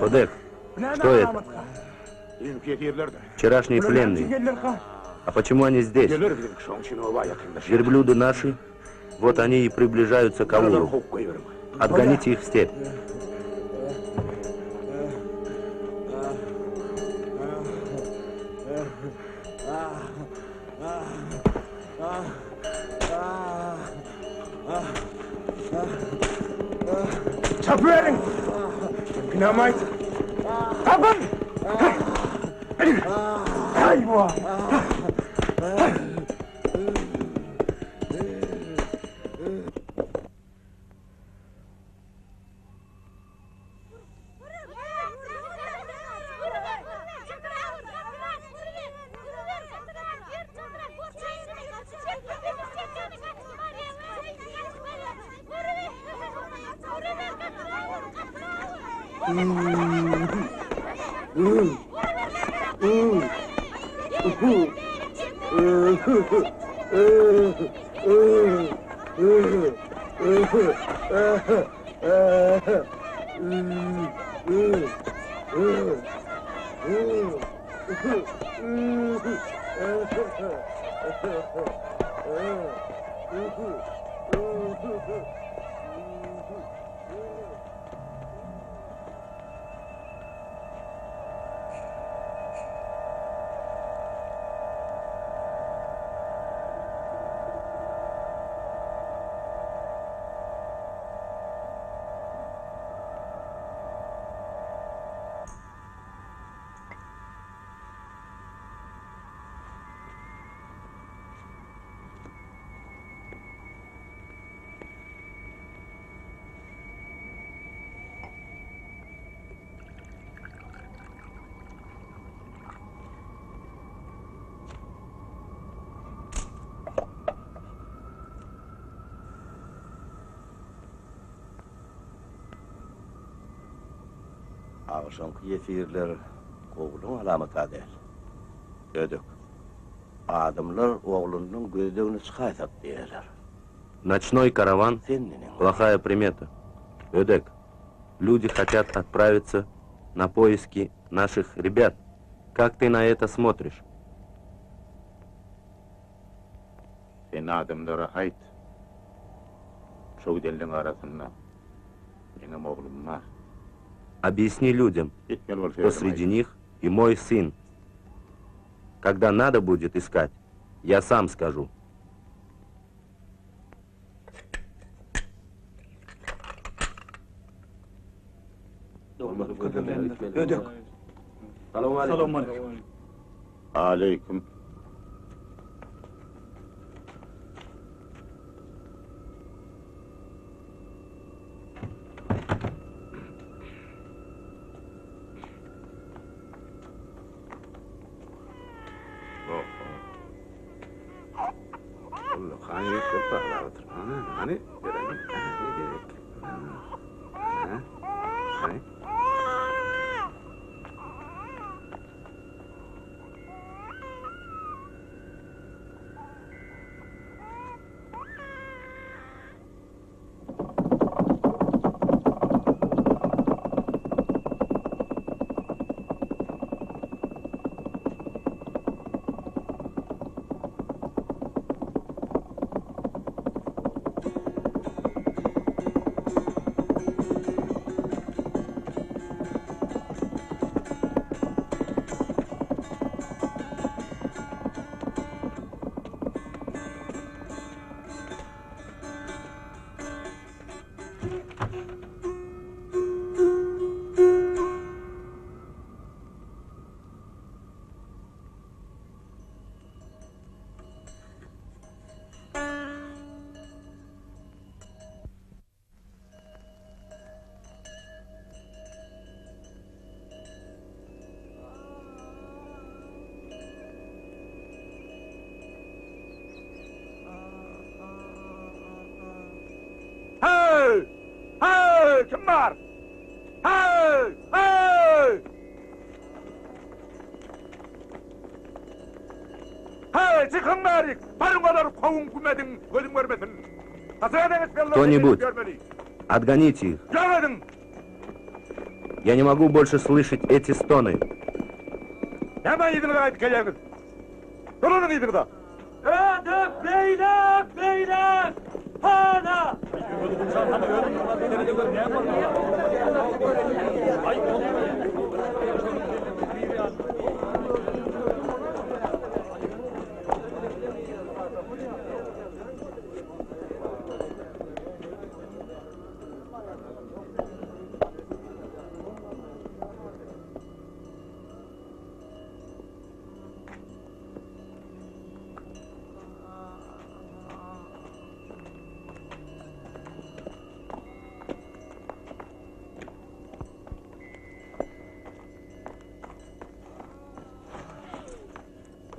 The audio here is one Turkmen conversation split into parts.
Ödek, что это? Вчерашние пленные. А почему они здесь? Верблюды наши, вот они и приближаются к аулу. Отгоните их в степь. Çapyberin! Dynamite! Tapyn! Haýwa! Agşamky ýesirler gowulygyň alamaty-a däl. Ödek. Adamlar oglunyň gözlegine çykaýsak diýýärler. Ночной караван Sen neneň? Плохая примета. Ödek, люди хотят отправиться на поиски наших ребят. Как ты на это смотришь? Sen adamlara aýt. Şo gidenleň arasynda meňem oglum bar. Объясни людям, Gitmeli bolsa что среди них и мой сын. Когда надо будет искать, я сам скажу. Ödek. Salowmaleýkim. Aleýkum. Hey! Hey! Kim bar? Hey! Hey! Hey! Çykyň bärik! Baryň olary kowuň güm ediň, gözüm görmesin! Кто-нибудь, отгоните их! Ýok ediň! Я не могу больше слышать эти стоны. Näme yzyňyza gaýdyp gelýäňiz? Dolanyň yzyňyza! Ödük beýläk beýläk! Hana!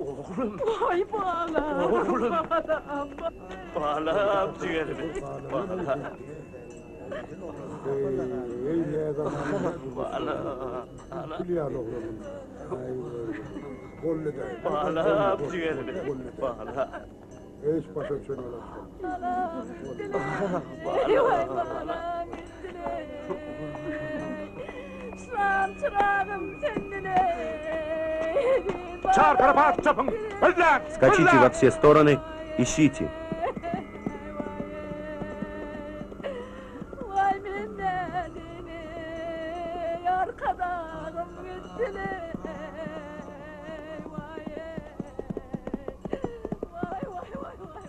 Oglum. Vay balam. Oglum. Balam. Balam jigerim. Balam. Balam. Balam jigerim. Balam. Hiç başa düşenok. Balam. Vay balam gittiler. Şam çırağım söndüler. Çar tarapa at çapyň! Gözläň! Скачите во все стороны, ищите. Vay minnetini arkadağım gittiler. Vay vay vay vay vay.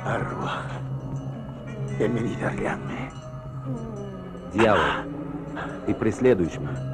Arwah. Sen meni yzarlaýaňmy? Дьявол, ты преследуешь меня.